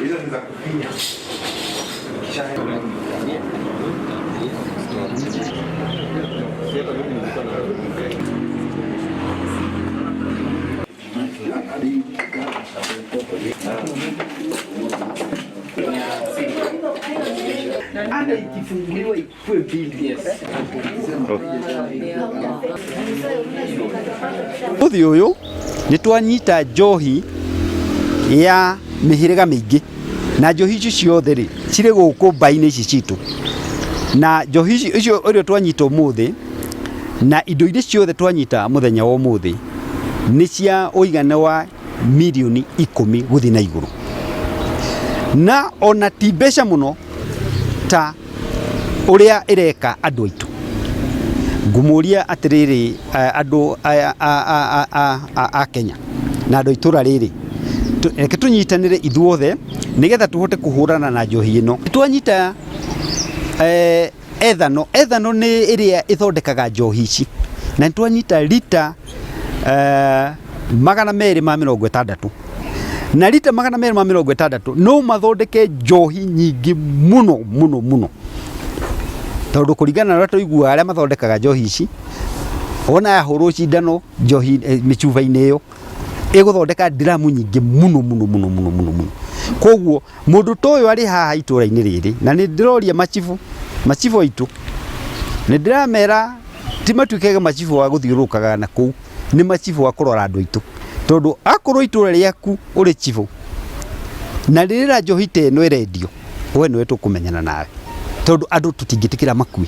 Hizo ni za kufinya. Kisha Hata ikifunguliwa ikue mbili. Uthi uyu nĩ twanyita njohi ya mĩhĩrĩga mĩingĩ na njohi ici ciothe rĩ cirĩ gũkũ mbainĩ ici citũ na njohi ici icio ũrĩa twanyita ũmũthĩ na indo iria ciothe twanyita mũthenya wa ũmũthĩ nĩ cia ũigana wa mirioni 10 gũthiĩ na igũrũ na ona ti mbeca mũno ta ũrĩa ĩreka andũ aitũ. Ngũmũria atĩrĩrĩ andũ aya a Kenya na andũ a itũra rĩrĩ, reke tũnyitanĩre ithuothe nĩgetha tũhote kũhũrana na njohi ĩno. Twanyita ethano, ethano nĩ ĩrĩa ĩthondekaga njohi ici, na nĩ twanyita rita 260 na rita 260 no mathondeke njohi nyingĩ mũno mũno mũno, tondũ kũringana na ũrĩa tũiguaga arĩa mathondekaga njohi ici, wona yahũrwo cindano njohi mĩcuba-inĩ ĩyo ĩgũthondeka ndiramu nyingĩ mũno mũno mũno mũno mũno mũno. Koguo mũndũ ta ũyũ arĩ haha itũra-inĩ rĩrĩ, na nĩ ndĩroria macibũ, macibũ aitũ, nĩ ndĩramera ti matuĩkage macibũ a gũthiũrũrũkaga na kũu, nĩ macibũ a kũrora andũ aitũ, tondũ akorwo itũra rĩaku ũrĩ cibũ na rĩrĩ na njohi ta ĩno ĩrendio, we nĩwe tũkũmenyana nawe, tondũ andũ tũtingĩtĩkĩra makue.